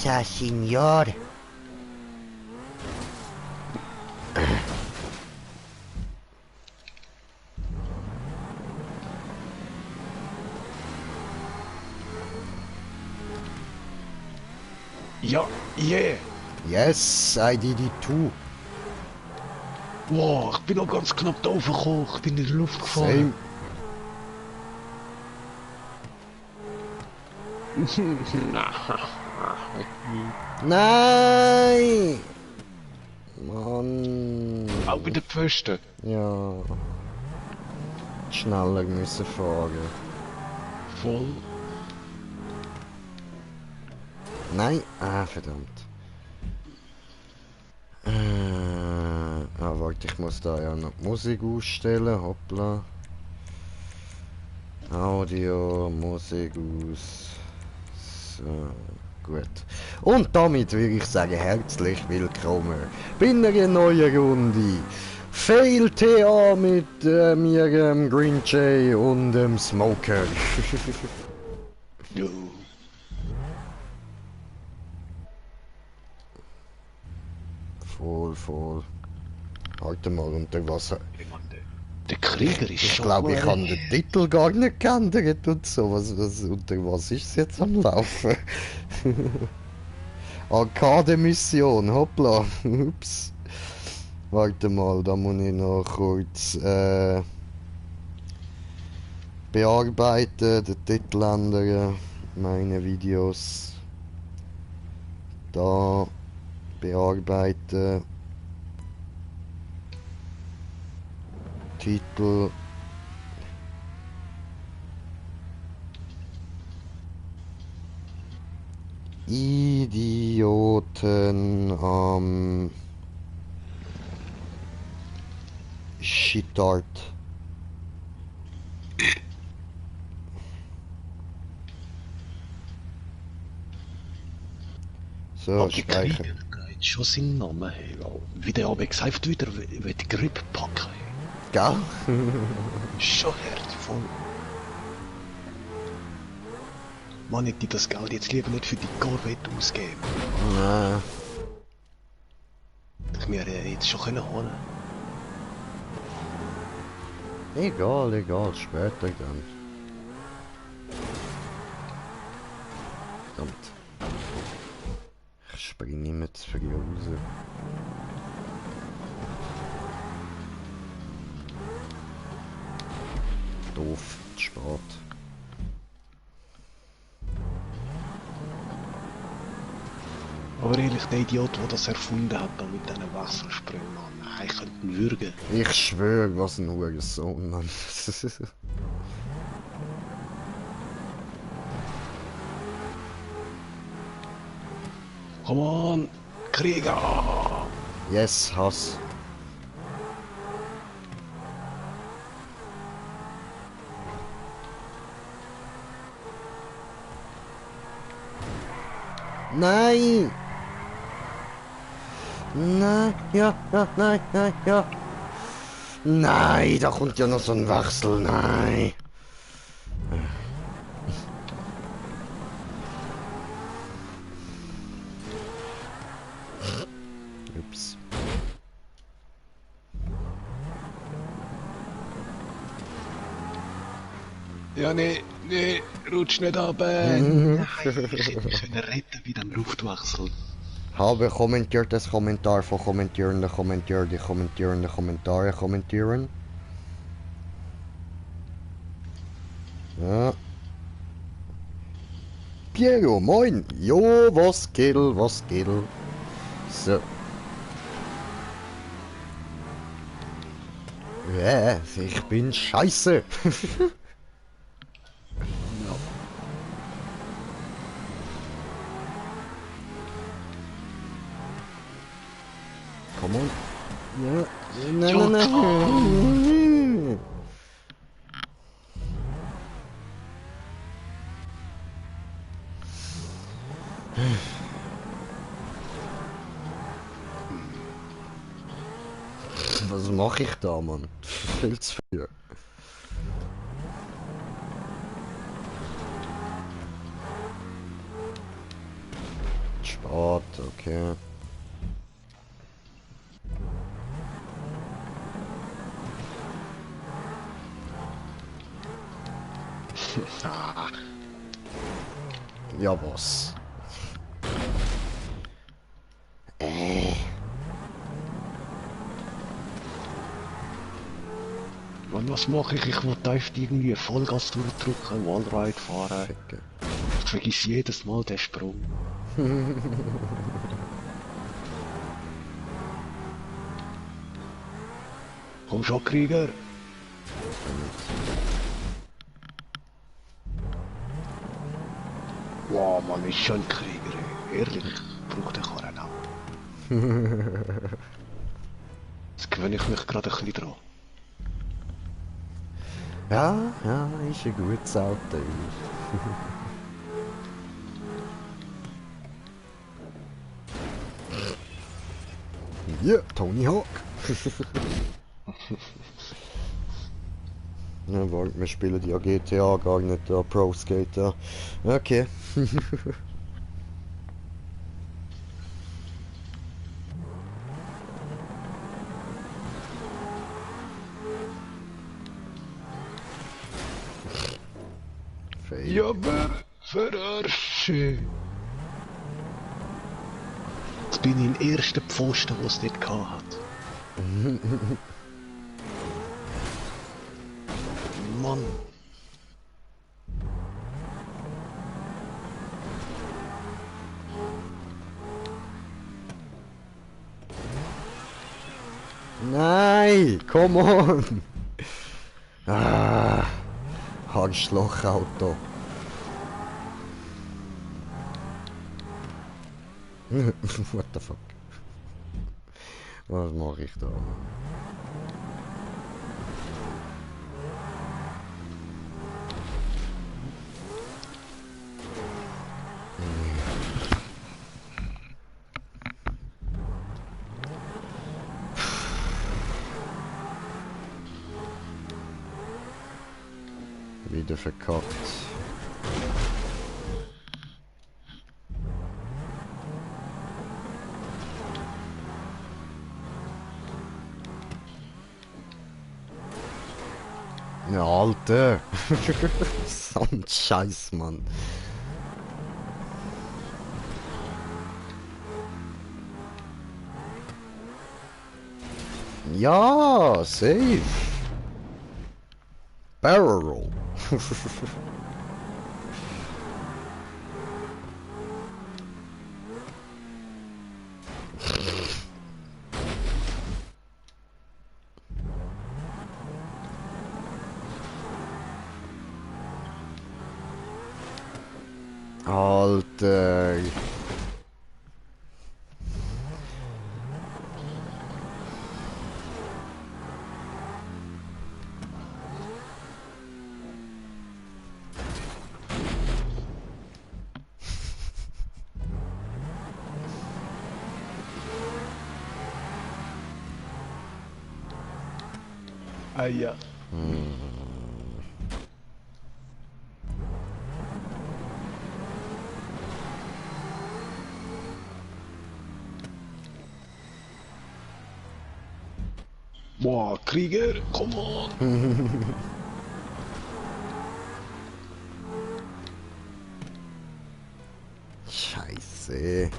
passa, signor. Ja, yeah. Yes, I did it too. Wow, ich bin noch ganz knapp da hochgekommen. Ich bin in der Luft gefallen. Nein! Mann. Auch bei den Pfosten. Ja. Schneller müssen fahren. Voll. Nein, verdammt. Warte, ich muss da ja noch die Musik ausstellen. Hoppla. Audio, Musik aus. So, gut. Und damit würde ich sagen, herzlich willkommen bei einer neuen Runde. Fail TA mit mir, Green Jay und dem Smoker. Jo. Voll. Warte mal, unter Wasser. Der Krieger ist Ich schon glaube, ich habe den Titel gar nicht geändert und so. Unter was ist es jetzt am Laufen? Arcade-Mission, hoppla. Ups. Warte mal, da muss ich noch kurz bearbeiten, den Titel ändern, meine Videos. Da bearbeiten. Titel. Idioten am Shitart. So, Aber der speichern. Krieger geht schon seinen Namen. Hey, wie der aber gesagt wieder, will die Grip packen. Gell? Schon herzvoll. Man hätte das Geld jetzt lieber nicht für die Corvette ausgeben. Nein. Ich mir jetzt schon können holen. Egal, später dann. Verdammt. Ich springe immer zu früh raus. Doof, zu spät. Aber ehrlich, der Idiot, der das erfunden hat, da mit diesen Wechselsprüngen, Mann, ich könnte ihn würgen. Ich schwöre, was ein Hurensohn, Mann. Come on, Krieger! Yes, Hass. Nein! Nein, ja, nein. Nein, da kommt ja noch so ein Wechsel, nein. Ups. Ja, nee, rutsch nicht ab. Nein, ich hätte mich können retten bei dem Luftwechsel. Habe kommentiert das Kommentar von kommentierende Kommentier, die kommentierende Kommentare kommentieren. Ja. Piero, moin! Jo, was geht? So. Ja, ich bin scheiße. Ja. Komm on. Ja. Nein. Was mache ich da, Mann? Viel zu viel. Sport, okay. Ah, Ja, was? Mann, was mache ich? Ich will tief irgendwie Vollgas durchdrücken, Wallride fahren. Ficke. Ich vergiss jedes Mal den Sprung. Komm schon, Krieger! Wow, Mann, ist schon ein Krieger, ey. Ehrlich, braucht der Karren auch. Jetzt gewöhne ich mich gerade ein bisschen dran. Ja, ja, ist ein gutes Auto. Ja, Tony Hawk. Ja, warte, wir spielen ja GTA, gar nicht da Pro Skater. Okay. Fail. Ja, aber verarsche! Jetzt bin ich im ersten Pfosten, den es nicht gehabt hat. Mann! Nein, come on. Ah, Arschlochauto. What the fuck? Was mache ich da? Wieder verkackt. Ja, Alter. So ein Scheiß, Mann. Ja, safe. Barrel roll. Alter. Ah ja. Boah, Krieger, come on! Scheiße.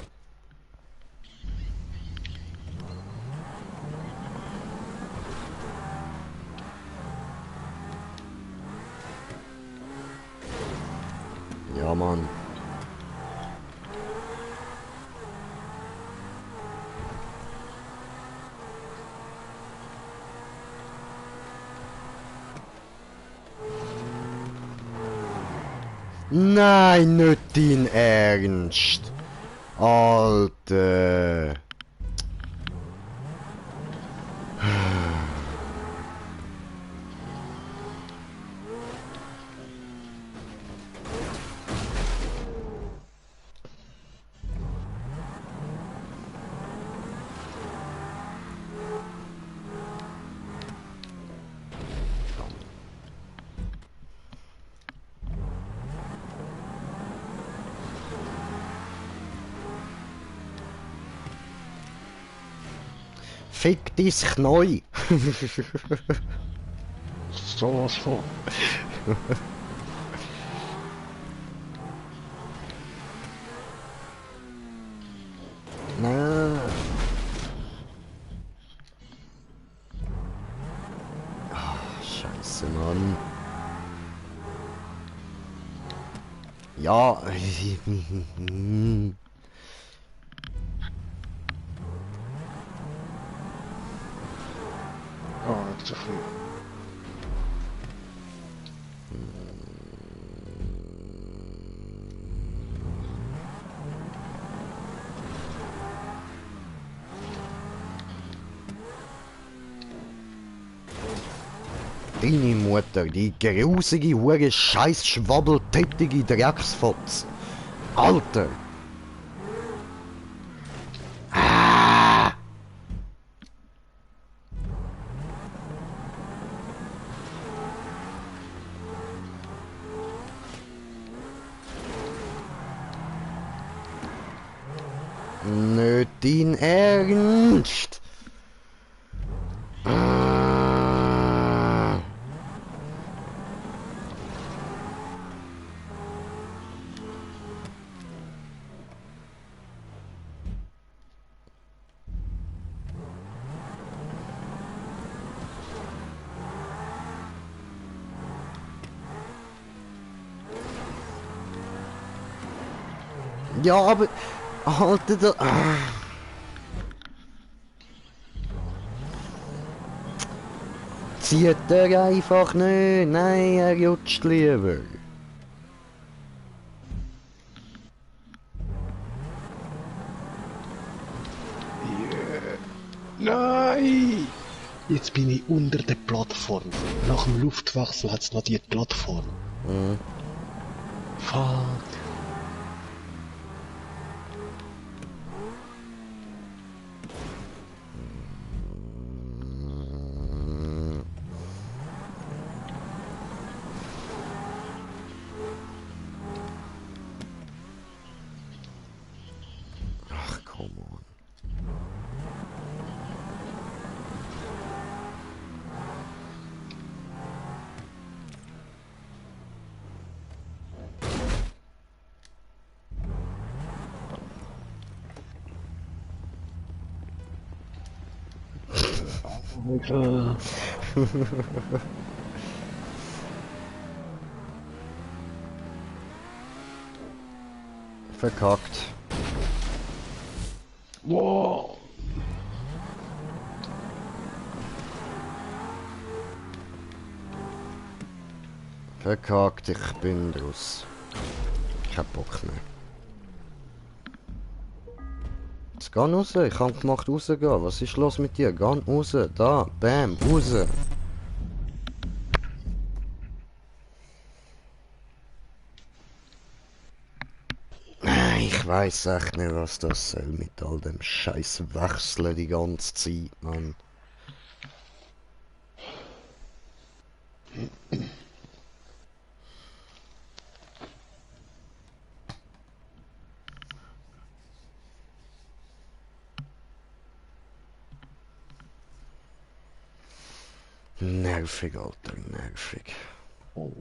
Ja, Mann. Nein, nicht dein Ernst. Alter. Fick dein Knäu. So was von. Nein. Ah, Scheiße, Mann. Ja. Oh, nicht zu früh. Deine Mutter, die grusige, hure scheiß schwabbeltätige Drecksfotz. Alter! Ah! Nicht dein Ernst! Ah! Ja, aber... Alter, da... Ah. Zieht er einfach nicht. Nein, er jutscht lieber. Yeah. Nein! Jetzt bin ich unter der Plattform. Nach dem Luftwechsel hat es noch die Plattform. Mhm. Fuck. Ach, come on. Verkackt. Wow. Verkackt, ich bin draus. Kein Bock mehr. Jetzt geh raus, ich hab gemacht rausgehen. Was ist los mit dir? Geh raus, da, bam, raus. Ich weiß echt nicht, was das soll mit all dem Scheiß Wechseln die ganze Zeit, Mann. Nervig, Alter, nervig. Oh.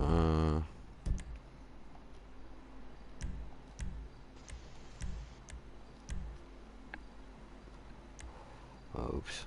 Äh, ups.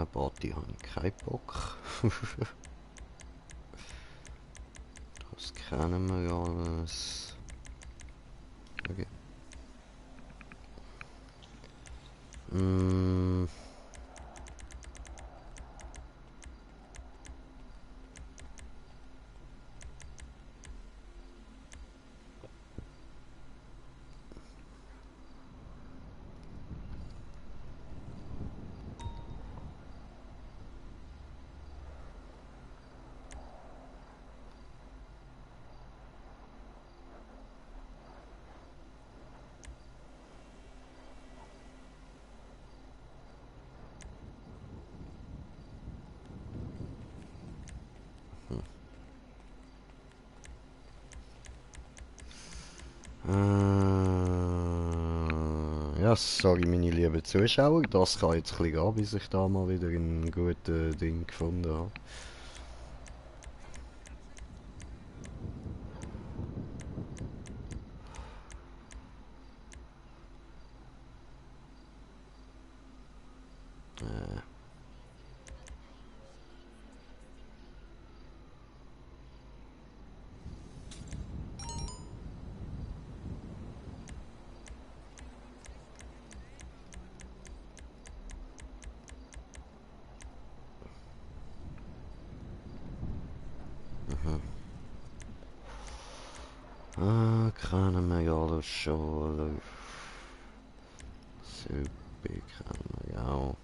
Party habe ich keinen Bock. Das kennen wir alles. Okay. Mm. Ja, sorry meine lieben Zuschauer, das kann jetzt ein bisschen gehen, bis ich da mal wieder ein gutes Ding gefunden habe. Kennen wir ja alles schon. Super, kennen wir ja auch.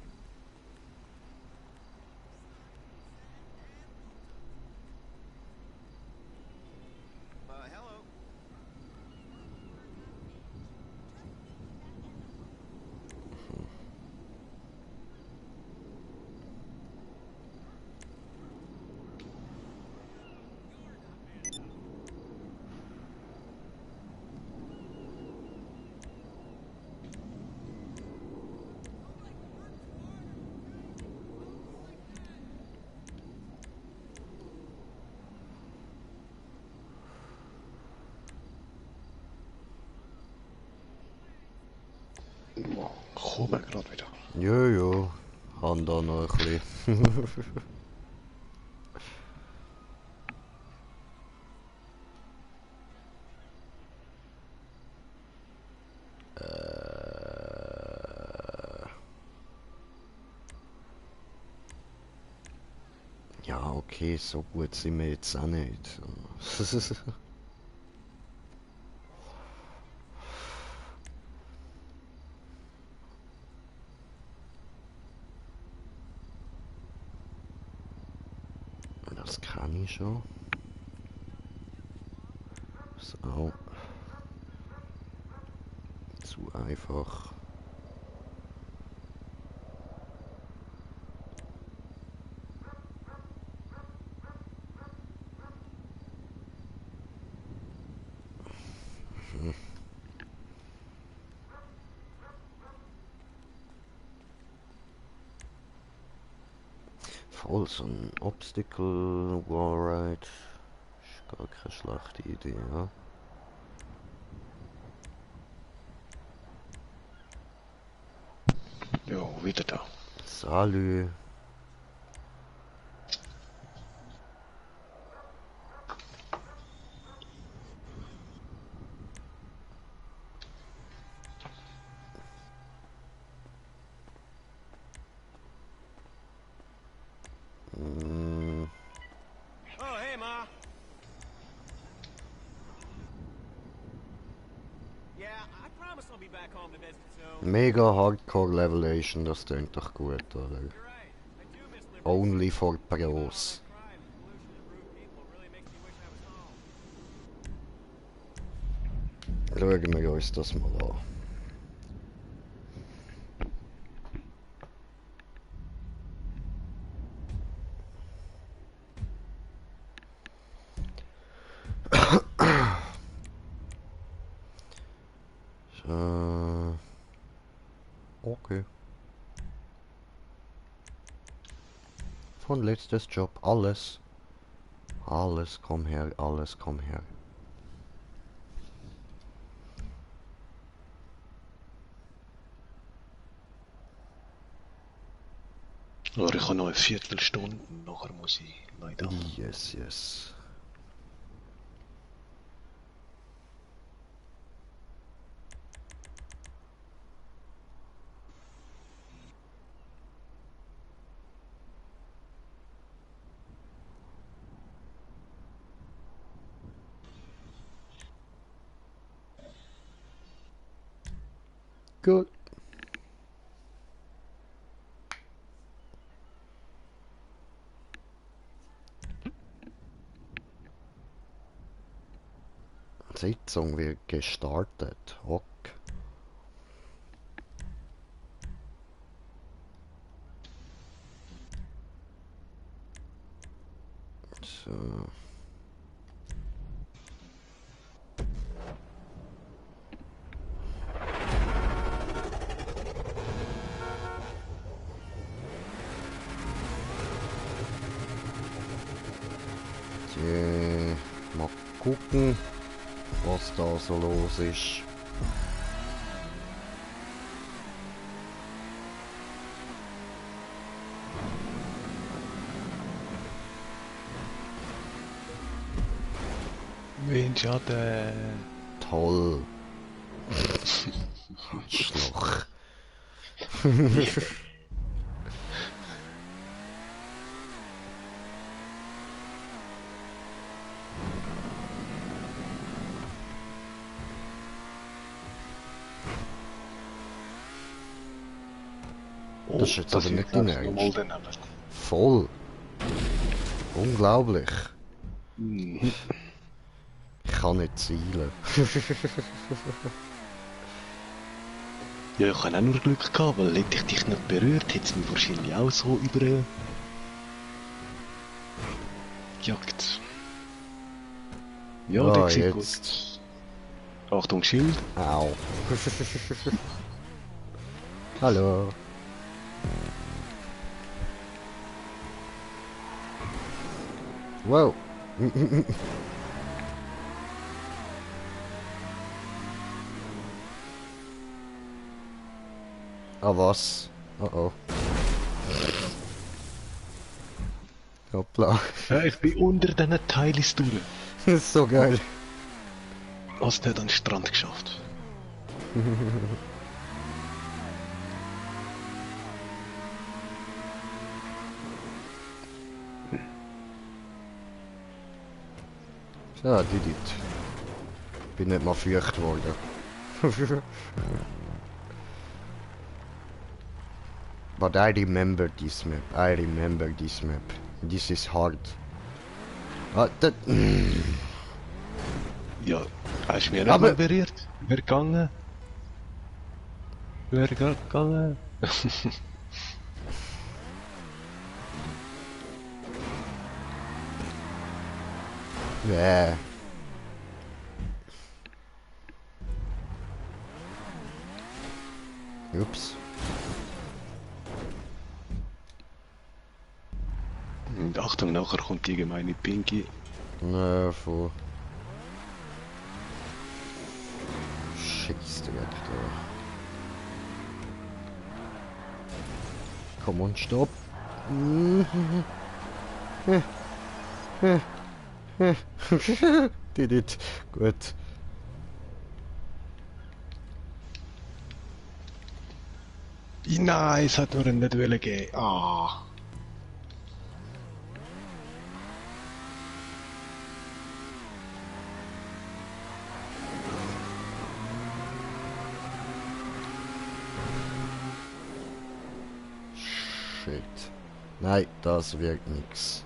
Hello. Kommen gerade wieder. Jojo, haben da noch ein bisschen. Ja, okay, so gut sind wir jetzt auch nicht. Das kann ich schon. So. Zu einfach. Voll so ein Obstacle Wallride. Ist gar keine schlechte Idee, ja. Ja, wieder da. Salü. Mm, Oh, hey, Ma. Yeah, I promise I'll be back home to visit soon. mega Hardcore Levelation, das tönt doch gut, oder? You're right. I do miss Liberty Only City. for Thinking about all Pros. that crime and pollution and rude people really makes me wish I was home. Schauen wir uns das mal an. Okay. Von letztes Job, alles. Alles, komm her, alles, komm her. Aber ich habe noch eine Viertelstunde, nachher muss ich leider. Yes, yes. Gut. Sitzung wird gestartet. Ok. So. Mal gucken, was da so los ist. Wen Schaden? Toll. Schloch. Oh, Das ist jetzt aber nicht dein Ernst. Mal daneben. Voll. Unglaublich. Mhm. Ich kann nicht zielen. Ja, ich habe auch nur Glück gehabt, weil hätte ich dich nicht berührt, hätte es mich wahrscheinlich auch so über... gejagt. Ja, Ah, der sieht jetzt. gut. Achtung, Schild. Au. Hallo. Wow. Ah, was? Oh oh. Hoppla. Ja, ich bin unter diesen Teilis durch. Das ist so geil. Hast du an den Strand geschafft? Ja, did it. Bin nicht mal feucht worden. But I remember this map. I remember this map. This is hard. Ah, that... Ja, hast du mich nicht Aber- mal berührt? Wer gegangen? Wer gegangen? Yeah. Ups. Und Achtung, nachher kommt die gemeine Pinky. Voll. Scheiße, weg da. Komm und stopp. Did it. Gut. Nein, es hat nur einen nicht wollen geben. Ah. Shit. Nein, das wird nix.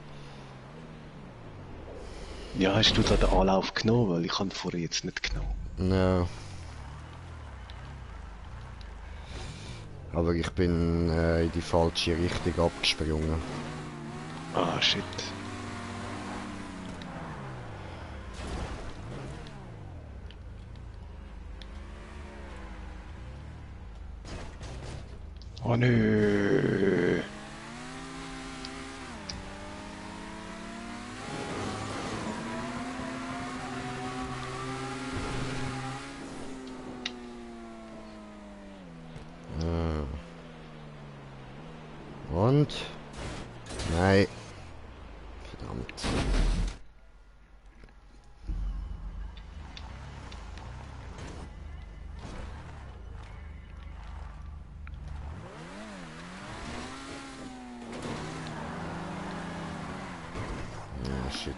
Ja, hast du da den Anlauf genommen? Weil ich habe vorher jetzt nicht genommen. No. Aber ich bin in die falsche Richtung abgesprungen. Ah, shit. Oh nö. Und? Nein. Verdammt. Ja, shit.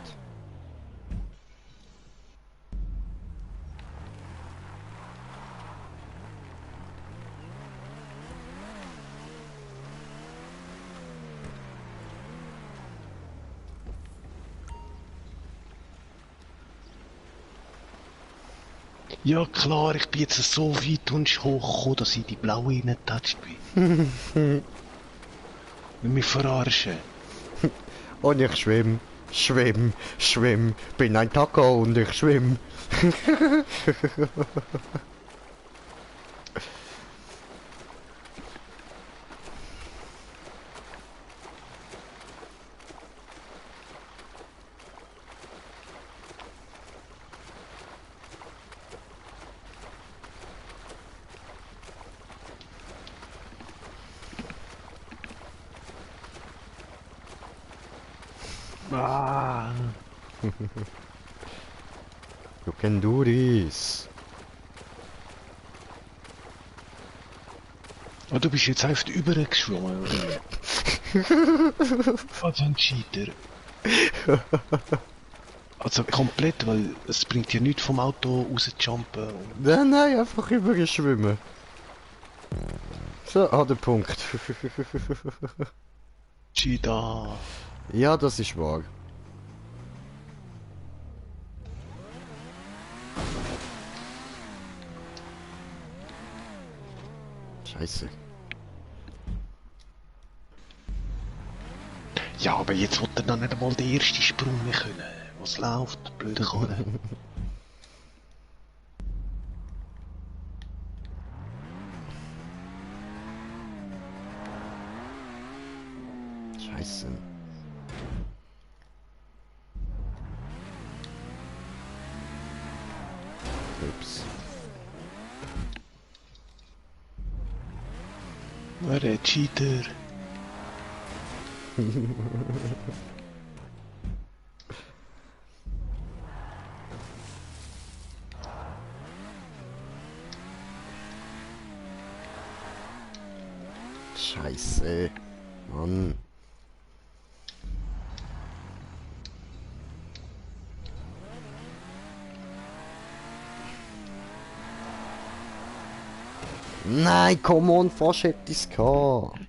Ja klar, ich bin jetzt so weit und hochgekommen, dass ich die blaue reingetatscht bin. Nicht mich verarschen. Und ich schwimm, schwimm, schwimm. Bin ein Taco und ich schwimm. Ah. You can do this. Ah, du bist jetzt einfach übergeschwommen, oder? Also ein Cheater. Also komplett, weil es bringt ja nichts vom Auto rauszujumpen. Nein, nein, einfach übergeschwimmen. So, der Punkt. Cheater. Ja, das ist wahr. Scheiße. Ja, aber jetzt wird er dann nicht einmal den ersten Sprung mehr können. Was läuft, blöde Karre. Scheiße. Ups. Der Cheater. Scheiße. Mann. Nein, come on, fast hätte ich's gehabt.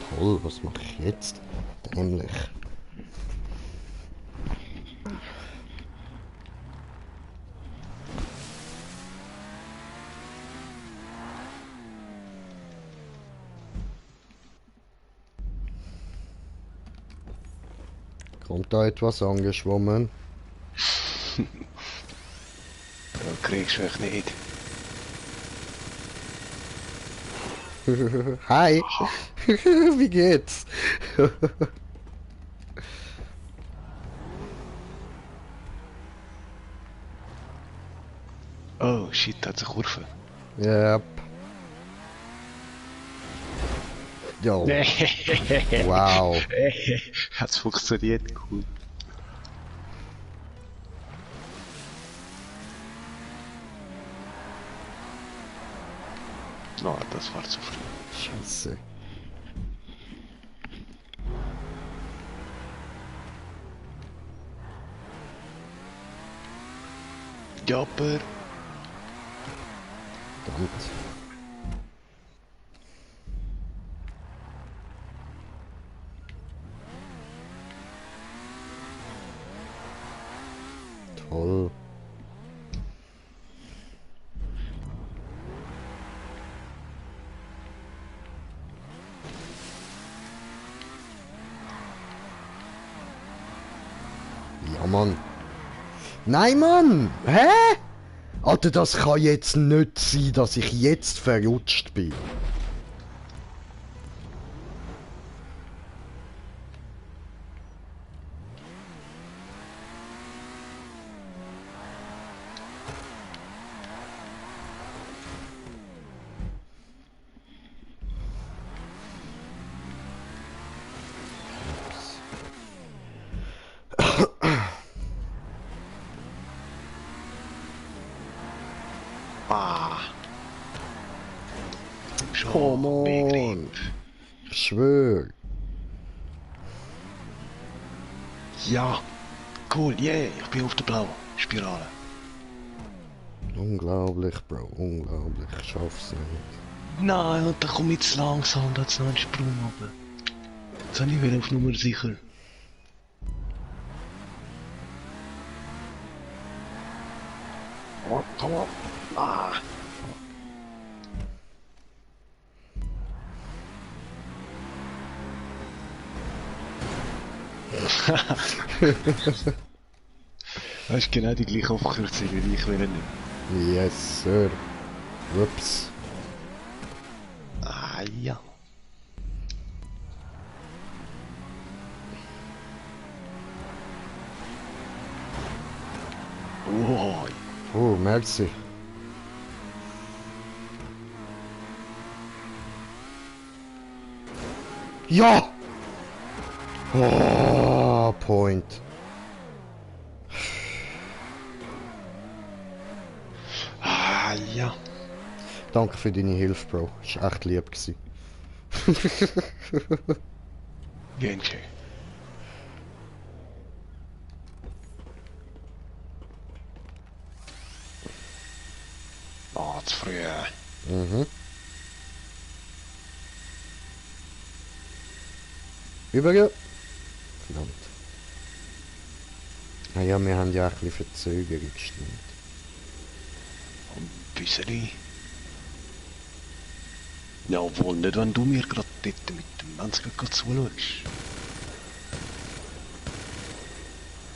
Toll, was mache ich jetzt? Dämlich. Kommt da etwas angeschwommen? Da kriegst du mich nicht. Hi! Wie geht's? Oh shit, hat sich Kurve. Yep. Jo. Wow. Hat's funktioniert, cool. No, das war zu früh. Scheiße. Ja, aber... Verdammt. Toll. Ja, Mann. Nein, Mann! Hä? Alter, das kann jetzt nicht sein, dass ich jetzt verrutscht bin. Ah. Schon Come on. Ich schwör. Ja. Cool, yeah. Ich bin auf der blauen Spirale. Unglaublich, Bro. Unglaublich. Ich schaff's nicht. Nein, und dann komme ich zu langsam, da ist noch ein Sprung runter. Jetzt habe ich wieder auf Nummer sicher. Oh, komm on. Ah. Weißt du, genau die gleiche Abkürzung wie ich will nicht. Yes, Sir. Ups. Ah, ja. Oh, Oh, merci. Ja! Oh, Point. ah, ja. Danke für deine Hilfe, Bro. Ist echt lieb gewesen. Genji. Ah, zu früh. Mhm. Übrigens. Verdammt. Ah ja, wir haben ja auch ein bisschen Verzögerung, stimmt. Ein bisschen. Ja, obwohl nicht, wenn du mir gerade dort mit dem Menschen zuschaust.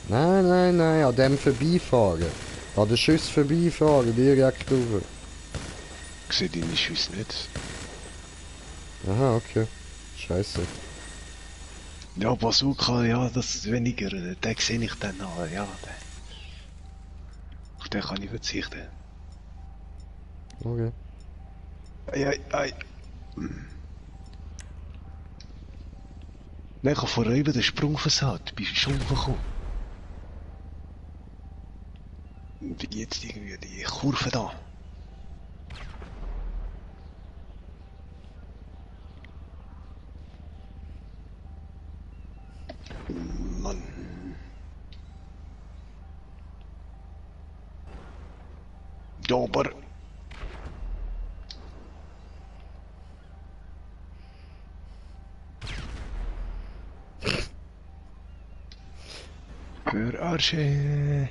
Nein, nein, nein, an dem vorbeifahren. An den Schuss vorbeifahren, direkt rüber. Ich sehe deine Schüsse nicht. Aha, okay. Scheiße. Ja, Bazooka, ja, das ist weniger. Den sehe ich dann noch, ja. Auf den kann ich verzichten. Okay. Ei, ei, ei. Nein, ich habe vorher eben den Sprung versagt. Bist du schon gekommen? Und jetzt irgendwie die Kurve da. Mann. Ja, aber... Für Arche.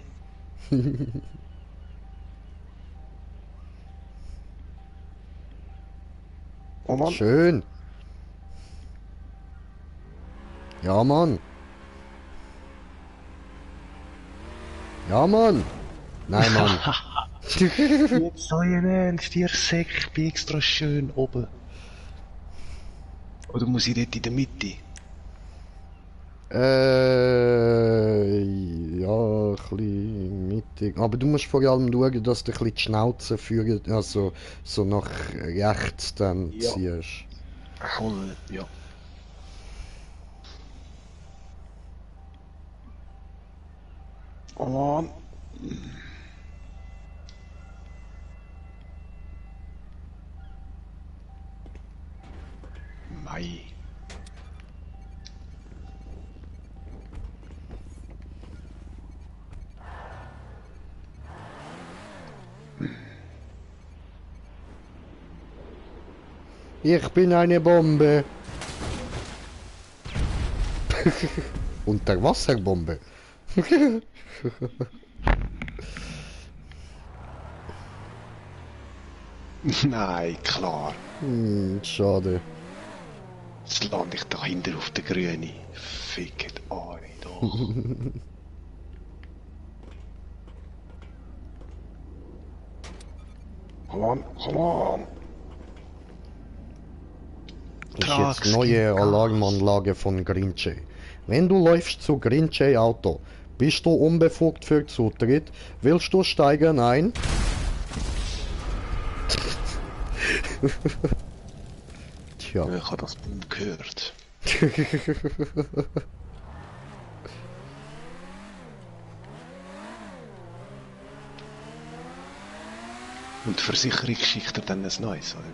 Oh Mann. Schön. Ja, Mann. Ja, Mann. Nein, Mann. Jetzt so ein Ernst, ihr Säck, ich bin extra schön oben. Oder muss ich dort in der Mitte? Ja, ein bisschen mittig. Aber du musst vor allem schauen, dass du ein bisschen die Schnauze führen, also so nach rechts dann Ja. ziehst. Voll, ja. Oh Mann. Mei. Ich bin eine Bombe. Unterwasserbombe. Nein, klar. Schade. Jetzt lande ich dahinter auf der Grüne. Fickt euch doch. Come on, come on. Das ist jetzt die neue Alarmanlage von Grinche. Wenn du läufst zu Grinche Auto, bist du unbefugt für Zutritt? Willst du steigen ein? Tja. Ich habe das Boom gehört. Und die Versicherung schickt dir dann ein neues, oder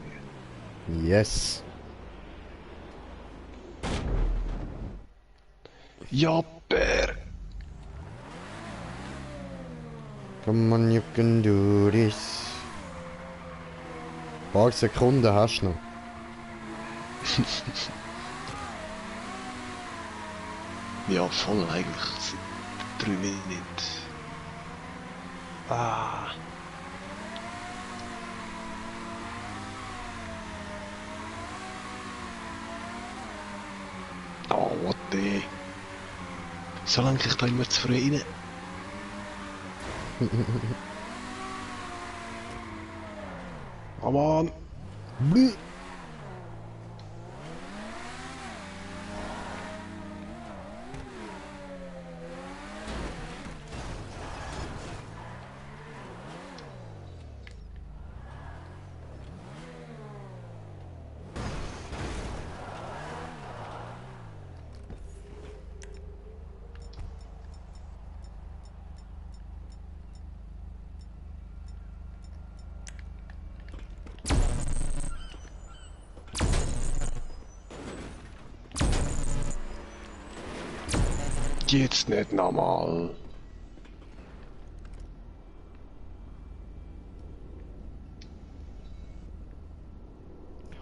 wie? Yes. Ja, Bär! Come on, you can do this. Ein paar Sekunden hast du noch. Ja, voll eigentlich. Seit 3 Minuten. Ah. Oh, what the... Solange ich da immer zu früh rein... Oh Mann! Bluh. Geht's nicht normal?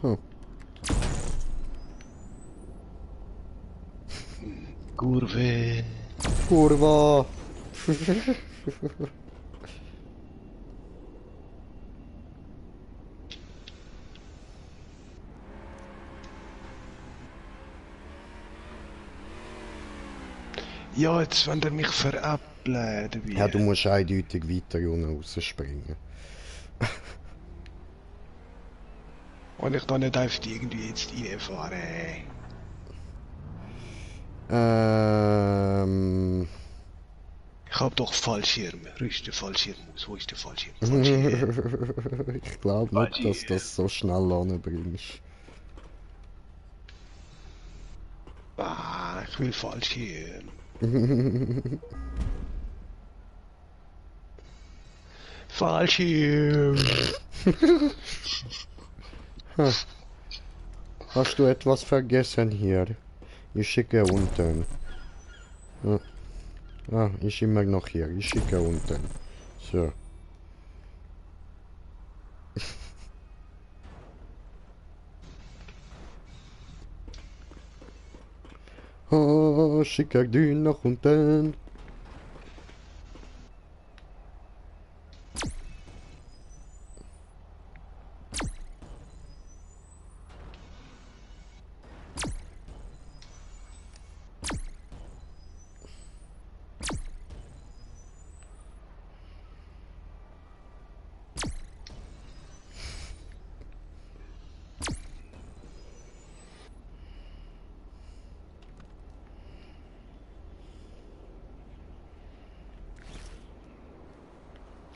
Hm. Kurve. Kurwa. Ja, jetzt wenn er mich veräppelt, wie? Ja, du musst eindeutig weiter unten rausspringen. Und ich da nicht einfach irgendwie jetzt reinfahren. Ich hab doch Fallschirm. Rüst der Fallschirm aus. Wo ist der Fallschirm? Fallschirm. Ich glaube nicht, dass du das so schnell anbringst. Ah, ich will Fallschirm. Fallschirm. Hast du etwas vergessen hier? Ich schicke unten. Ah, ich immer noch hier. Ich schicke unten. So. Oh, schicke die nach unten.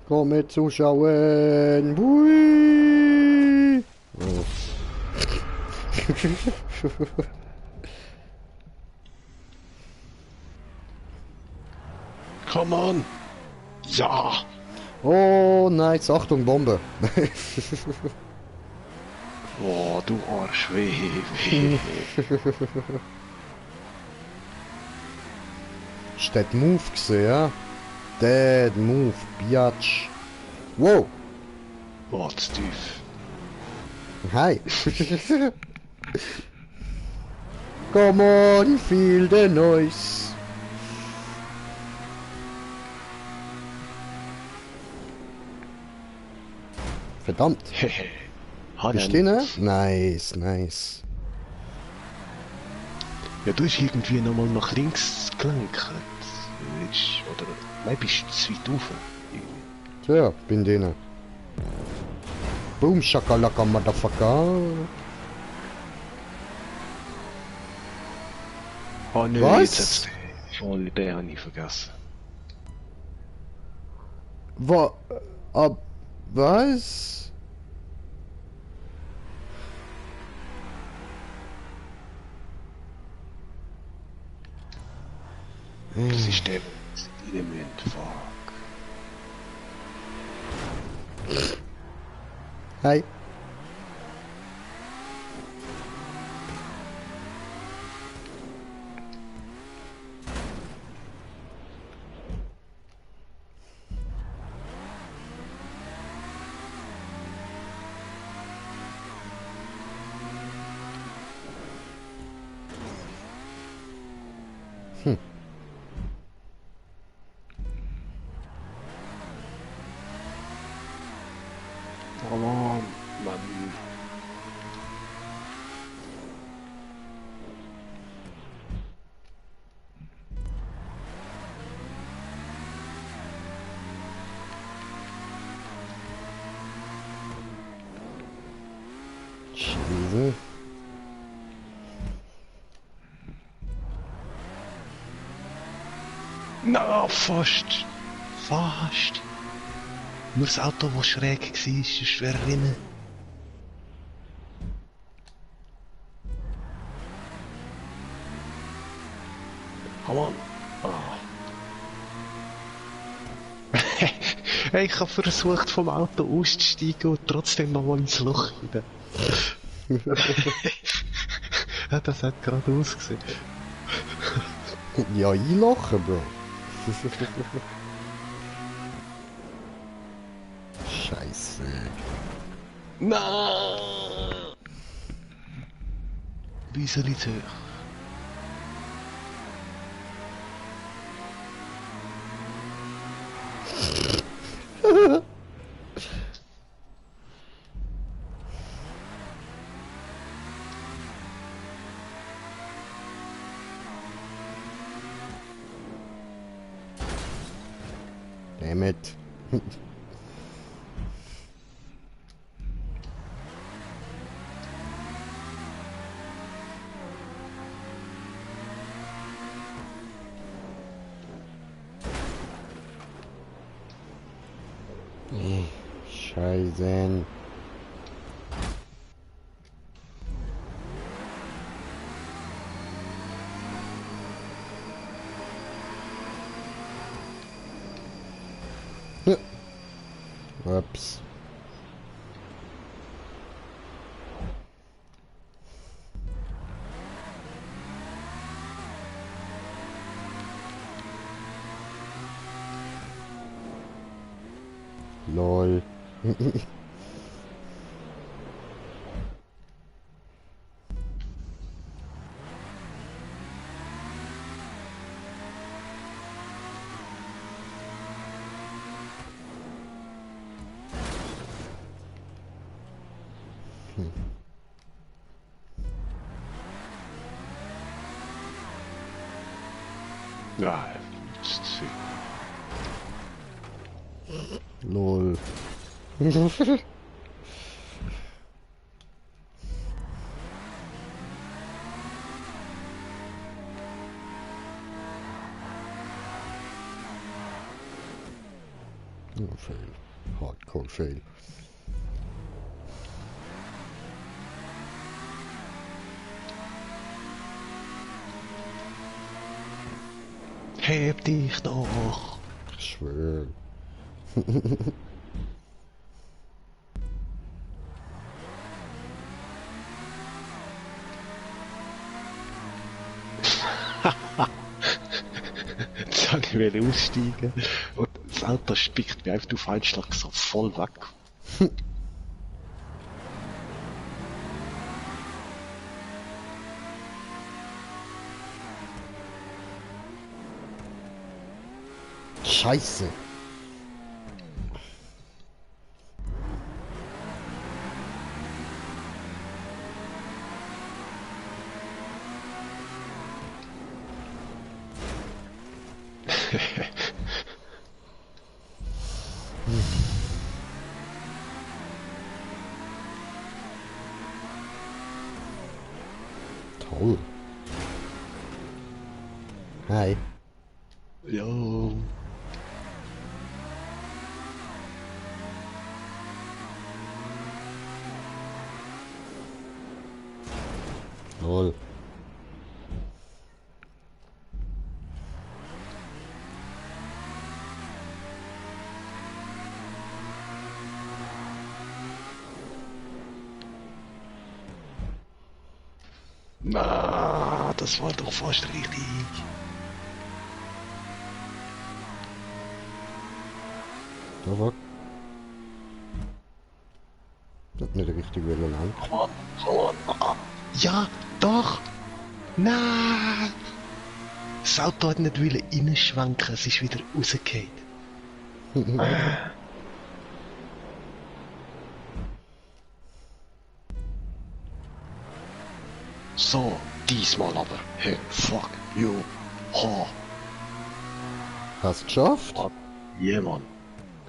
Komme zuschauen. Bui. Oh. Come on. Ja. Oh, nice. Achtung, Bombe. Oh, du Arsch. Weh. Ist das Move gesehen, ja? Dead Move, Biatch. Wow. Oh, zu tief. Hi. Come on, feel the noise. Verdammt. Hehe. Bist du drin? Nice, nice. Ja, du hast irgendwie nochmal nach links gelenkt. Oder, nein, bist du zu weit rauf. Tja, bin drin. Boom, shakalaka, motherfucker. Oh nö, Was? jetzt hat's voll, den habe ich vergessen. Was? Das ist der Element, fuck. Hi. Oh Mann. Scheiße. Na, fast. Fast. Nur das Auto, das schräg war, ist schwer rennen. Oh Mann. Ah. Hey, ich habe versucht, vom Auto auszusteigen und trotzdem nochmal ins Loch hinein. Ja, das hat gerade ausgesehen. Ja, einlachen, Bro. Scheiße. Nein! Wieseli zu hoch. Damn it. Scheiße. Ups. Lol. Ja, das ist Lol. Oh, fail. Hardcore fail. Heb dich doch! Ich schwör. Jetzt wollte ich aussteigen und das Auto spickt mir einfach auf einen Schlag so voll weg. Scheiße. Toll. Hi. Jo. Lol. Na, das war doch fast richtig. Aber... Das hat nicht richtig lang. Komm on, komm on. Ah, ja, doch. Nein. Das Auto hat nicht wollen reinschwenken, es ist wieder rausgefallen. So, diesmal aber. Hey, fuck you. Ha. Hast du geschafft? Yeah, Mann.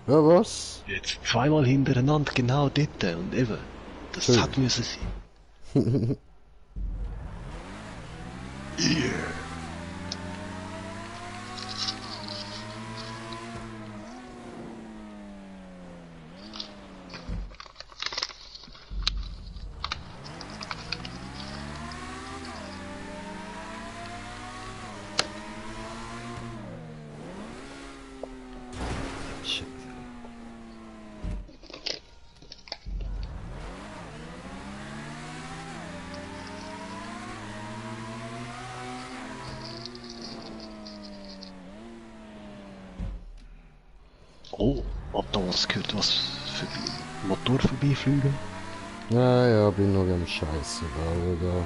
Ja, was? Jetzt zweimal hintereinander genau dort und eben. Das Schön. hat müssen sein. Yeah. Shit. Oh, hab da was gehört, was für Motor vorbeifliegen? Ja, ja, bin noch am Scheiße bauen da.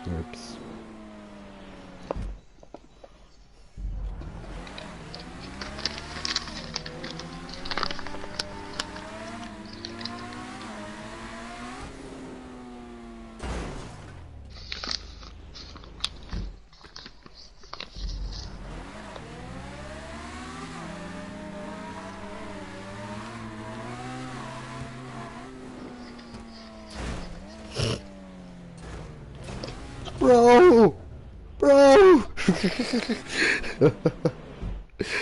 Ups. Bro! Bro!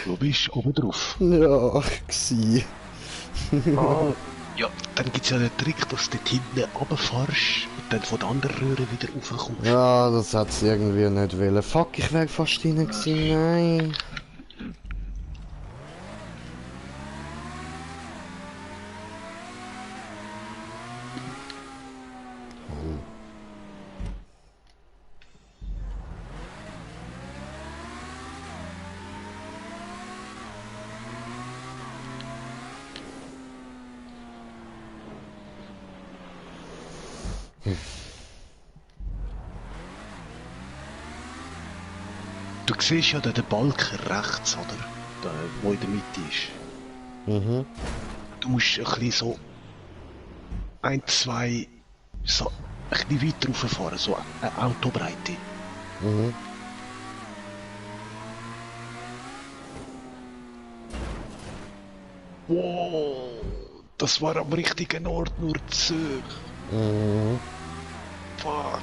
Du bist oben drauf. Ja, gsi. Ah, ja, dann gibt's ja den Trick, dass du dort hinten runterfährst und dann von der anderen Röhre wieder raufkommst. Ja, das hat's irgendwie nicht wollen. Fuck, ich wär fast drin gewesen, nein. Du siehst ja den Balken rechts, oder? Der, wo in der Mitte ist. Mhm. Du musst ein bisschen so ein, zwei, so ein bisschen weiter rauffahren, so eine Autobreite. Mhm. Wow, das war am richtigen Ort, nur Zug. Mhm. Fuck.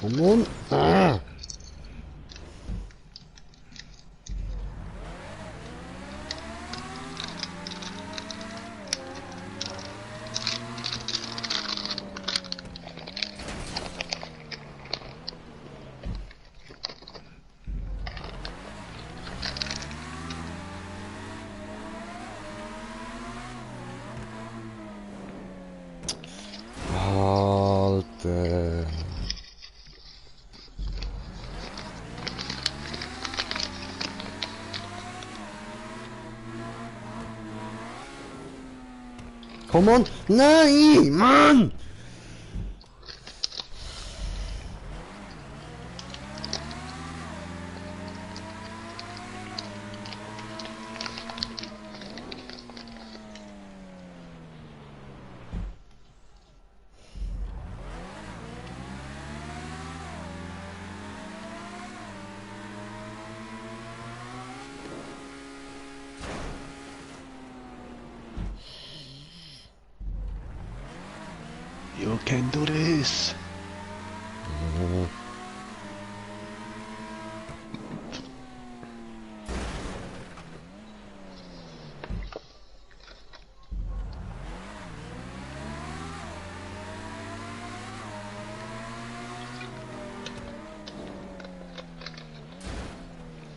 Komm on. Ah. Alter. Komm on. Nein, Mann! kennt du das?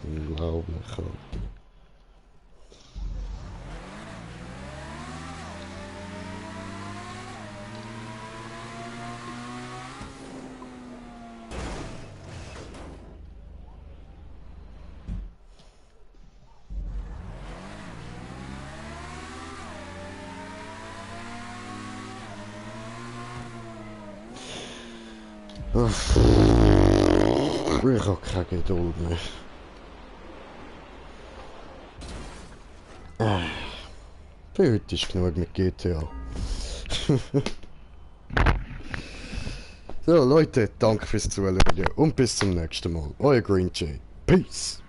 Unglaublich, Alter. Uff. Ich habe keine Geduld mehr. Für heute ist genug mit GTA. So Leute, danke fürs Zuschauen und bis zum nächsten Mal. Euer Green Jay. Peace!